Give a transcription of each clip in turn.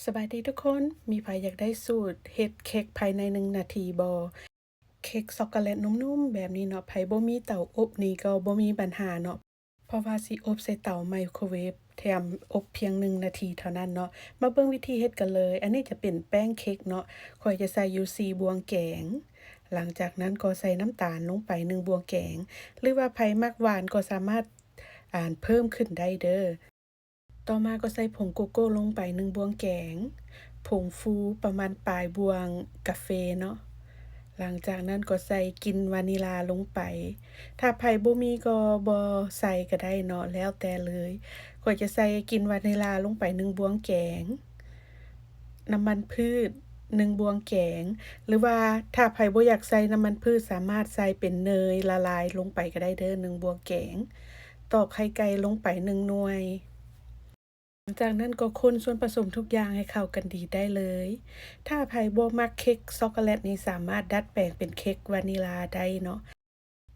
ສະບາຍດີທຸກຄົນ, ມີໃຜຢາກໄດ້ສູດເຮັດເຄັກພາຍໃນໜຶ່ງນາທີບໍ່? ເຄັກຊັອກໂກແລັດນຸ້ມໆແບບນີ້ເນາະ, ໃຜບໍ່ມີເຕົາອົບນີ້ກໍບໍ່ມີບັນຫາເນາະ, ເພາະວ່າຊິອົບໃສ່ເຕົາໄມໂຄເວຟ ແຖມອົບພຽງໜຶ່ງນາທີເທົ່ານັ້ນເນາະ. ມາເບິ່ງວິທີເຮັດກັນເລີຍ. ອັນນີ້ຈະເປັນແປ້ງເຄັກເນາະ, ຂ້ອຍຈະໃສ່ຢູ່ສີ່ບ່ວງແກງ. ຫຼັງຈາກນັ້ນກໍໃສ່ນ້ຳຕານລົງໄປໜຶ່ງບ່ວງແກງ, ຫຼືວ່າໃຜມັກຫວານກໍສາມາດ ອ່າ ເພີ່ມຂຶ້ນໄດ້ເດີ້. ຕໍ່ມາກໍໃສ່ຜົງໂກໂກ້ລົງໄປໜຶ່ງບ່ວງແກງ, ຜົງຟູປະມານປາຍບ່ວງກາເຟເນາະ. ຫຼັງຈາກນັ້ນກໍໃສ່ກິ່ນວານິລາລົງໄປ, ຖ້າໃຜບໍ່ມີກໍບໍ່ໃສ່ກໍໄດ້ເນາະ, ແລ້ວແຕ່ເລີຍ. ຂ້ອຍຈະໃສ່ກິ່ນວານິລາລົງໄປໜຶ່ງບ່ວງແກງ, ນ້ຳມັນພືດໜຶ່ງບ່ວງແກງ, ຫຼືວ່າຖ້າໃຜບໍ່ຢາກໃສ່ນ້ຳມັນພືດ ສາມາດໃສ່ເປັນເນີຍລະລາຍລົງໄປກໍໄດ້ເດີ້ ໜຶ່ງບ່ວງແກງ, ຕອກໄຂ່ໄກ່ລົງໄປໜຶ່ງໜ່ວຍ. ຫຼັງຈາກນັ້ນກໍຄົນສ່ວນປະສົມທຸກຢ່າງໃຫ້ເຂົ້າກັນດີໄດ້ເລີຍ. ຖ້າໃຜບໍ່ມັກເຄັກຊັອກໂກແລັດນີ້ ສາມາດດັດແປງເປັນເຄັກວານິລາໄດ້ເນາະ.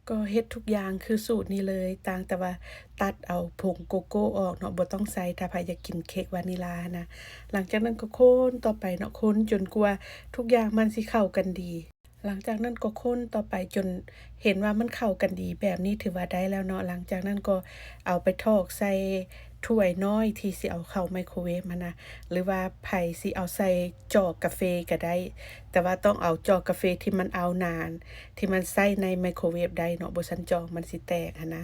ກໍເຮັດທຸກຢ່າງຄືສູດນີ້ເລີຍ, ຕ່າງແຕ່ວ່າຕັດເອົາຜົງໂກໂກ້ອອກເນາະ, ບໍ່ຕ້ອງໃສ່ ຖ້າໃຜຢາກກິນເຄັກວານິລານະ. ຫຼັງຈາກນັ້ນກໍຄົນຕໍ່ໄປເນາະ, ຄົນຈົນກວ່າທຸກຢ່າງມັນຊິເຂົ້າກັນດີ. ຫຼັງຈາກນັ້ນກໍຄົນຕໍ່ໄປຈົນເຫັນວ່າມັນເຂົ້າກັນດີແບບນີ້ ຖືວ່າໄດ້ແລ້ວເນາະ. ຫຼັງຈາກນັ້ນກໍເອົາໄປຖອກໃສ່ຖ້ວຍນ້ອຍທີ່ຊິເອົາເຂົ້າໄມໂຄເວຟຫັ້ນນະ, ຫຼືວ່າໃຜຊິເອົາໃສ່ຈອກກາເຟກໍໄດ້, ແຕ່ວ່າຕ້ອງເອົາຈອກກາເຟທີ່ມັນເອົານານ, ທີ່ມັນໃຊ້ໃນໄມໂຄເວຟໄດ້ເນາະ, ບໍ່ຊັ້ນຈອກມັນຊິແຕກຫັ້ນນະ.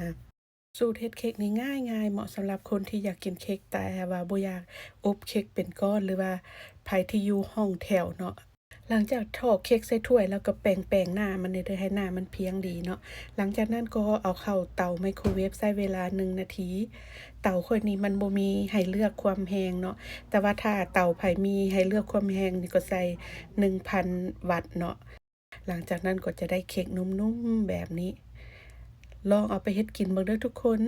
ສູດເຮັດເຄັກນີ້ງ່າຍໆ ເໝາະສຳລັບຄົນທີ່ຢາກກິນເຄັກ ແຕ່ວ່າບໍ່ຢາກອົບເຄັກເປັນກ້ອນ ຫຼືວ່າໃຜທີ່ຢູ່ຫ້ອງແຖວເນາະ. ຫຼັງຈາກຖອກເຄັກໃສ່ຖ້ວຍແລ້ວກໍແປງໆໜ້າມັນເດີ້ ໃຫ້ໜ້າມັນພຽງດີເນາະ. ຫຼັງຈາກນັ້ນກໍເອົາເຂົ້າເຕົາໄມໂຄເວຟ ໃຊ້ເວລາໜຶ່ງນາທີ. ເຕົາຂ້ອຍນີ້ມັນບໍ່ມີໃຫ້ເລືອກຄວາມແຮງເນາະ, ແຕ່ວ່າຖ້າເຕົາໃຜມີໃຫ້ເລືອກຄວາມແຮງນີ້ກໍໃສ່ໜຶ່ງພັນວັດເນາະ. ຫຼັງຈາກນັ້ນກໍຈະໄດ້ເຄັກນຸ້ມໆແບບນີ້. ລອງເອົາໄປເຮັດກິນເບິ່ງເດີ້ທຸກຄົນ.